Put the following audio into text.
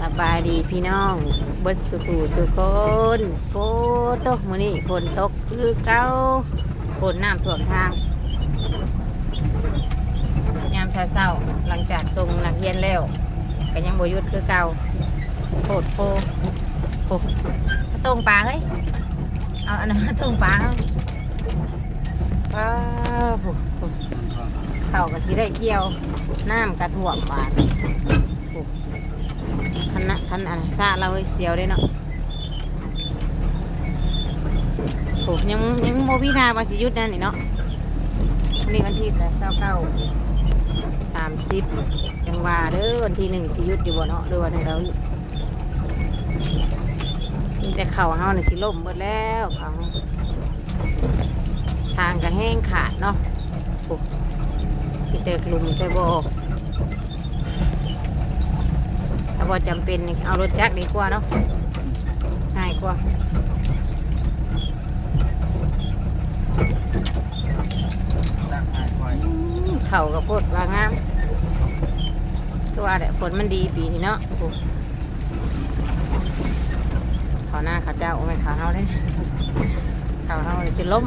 ສະບາຍດີພີ່ນ້ອງເບິດສູ່ຜູ້ສູ່ຄົນ. ໂອ້ໂຕ ມື້ນີ້ຝົນຕົກຄືເກົ່າ, ຝົນນ້ຳຖ້ວມທາງ. ຍາມເຊົ້າໆ ຫຼັງຈາກສົ່ງນັກຮຽນແລ້ວ ກໍຍັງບໍ່ຢຸດຄືເກົ່າ. ໂພດໂພ ໂອ້ ຕົງປາເຮີ້ຍ, ເອົາອັນນັ້ນມາຕົງປາເຮົາ. ວ້າວ ໂອ້ ເຂົ້າກໍຊິໄດ້ກ່ຽວ, ນ້ຳກໍຖ້ວມບາດ. ໂອ້ ຄັນນະ ຄັນອັນສະລາວເຮີ້ຍ ສຽວເດ້ເນາະ. ໂອ້ ຍັງ ຍັງບໍ່ມີທ່າວ່າຊິຢຸດນັ້ນນີ້ເນາະ. ມື້ນີ້ວັນທີຊາວເກົ້າ ສາມສິບ ຈັ່ງວ່າເດີ, ວັນທີໜຶ່ງຊິຢຸດຢູ່ບໍ່ເນາະ ຫຼືວ່າແນວໃດ? ມີແຕ່ເຂົ້າເຮົານີ້ຊິລົ້ມເບິດແລ້ວ, ເຂົ້າທາງກໍແຮງຂາດເນາະ. ໂອ້ ມີແຕ່ຫຼຸມແຕ່ບໍ່. ຖ້າບໍ່ຈຳເປັນນີ້ ເອົາລົດຈັກດີກວ່າເນາະ, ງ່າຍກວ່າ. ເຂົ້າກໍໂພດວ່າງາມ, ຄືວ່າແຫຼະ ຝົນມັນດີປີນີ້ເນາະ. ໂອ້ ເຂົ້ານາເຂົາເຈົ້າ ບໍ່ແມ່ນເຂົ້າເຮົາເດ້, ເຂົ້າເຮົານີ້ຈົນລົ້ມ.